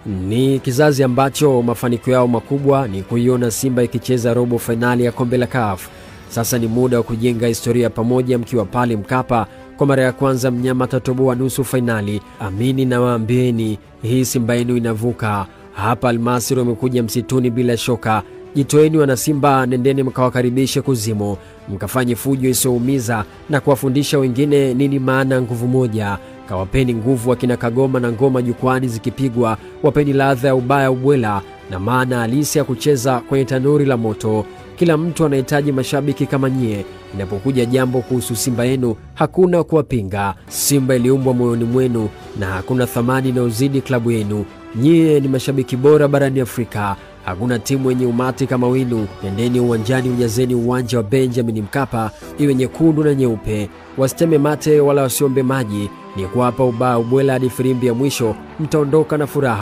Ni kizazi ambacho mafanikio yao makubwa ni kuiona Simba ikicheza robo fainali ya kombe la CAF. Sasa ni muda wa kujenga historia pamoja mkiwa pale Mkapa. Kwa mara ya kwanza mnyama atatoboa nusu fainali. Amini na waambieni, hii Simba yenu inavuka. Hapa Almasri wamekuja msituni bila shoka. Jitoeni wana Simba, nendeni mkawakaribishe kuzimu, mkafanye fujo isiyoumiza na kuwafundisha wengine nini maana nguvu moja. Kawapeni nguvu akina Kagoma na ngoma jukwani zikipigwa, wapeni ladha ya ubaya ubwela na maana halisi ya kucheza kwenye tanuri la moto. Kila mtu anahitaji mashabiki kama nyie. Inapokuja jambo kuhusu Simba yenu, hakuna kuwapinga. Simba iliumbwa moyoni mwenu na hakuna thamani inayozidi klabu yenu. Nyie ni mashabiki bora barani Afrika. Hakuna timu yenye umati kama wenu. Nendeni uwanjani, ujazeni uwanja wa Benjamin Mkapa, iwe nyekundu na nyeupe. Wasiteme mate wala wasiombe maji. Ni kuwapa ubaya ubwela hadi firimbi ya mwisho, mtaondoka na furaha.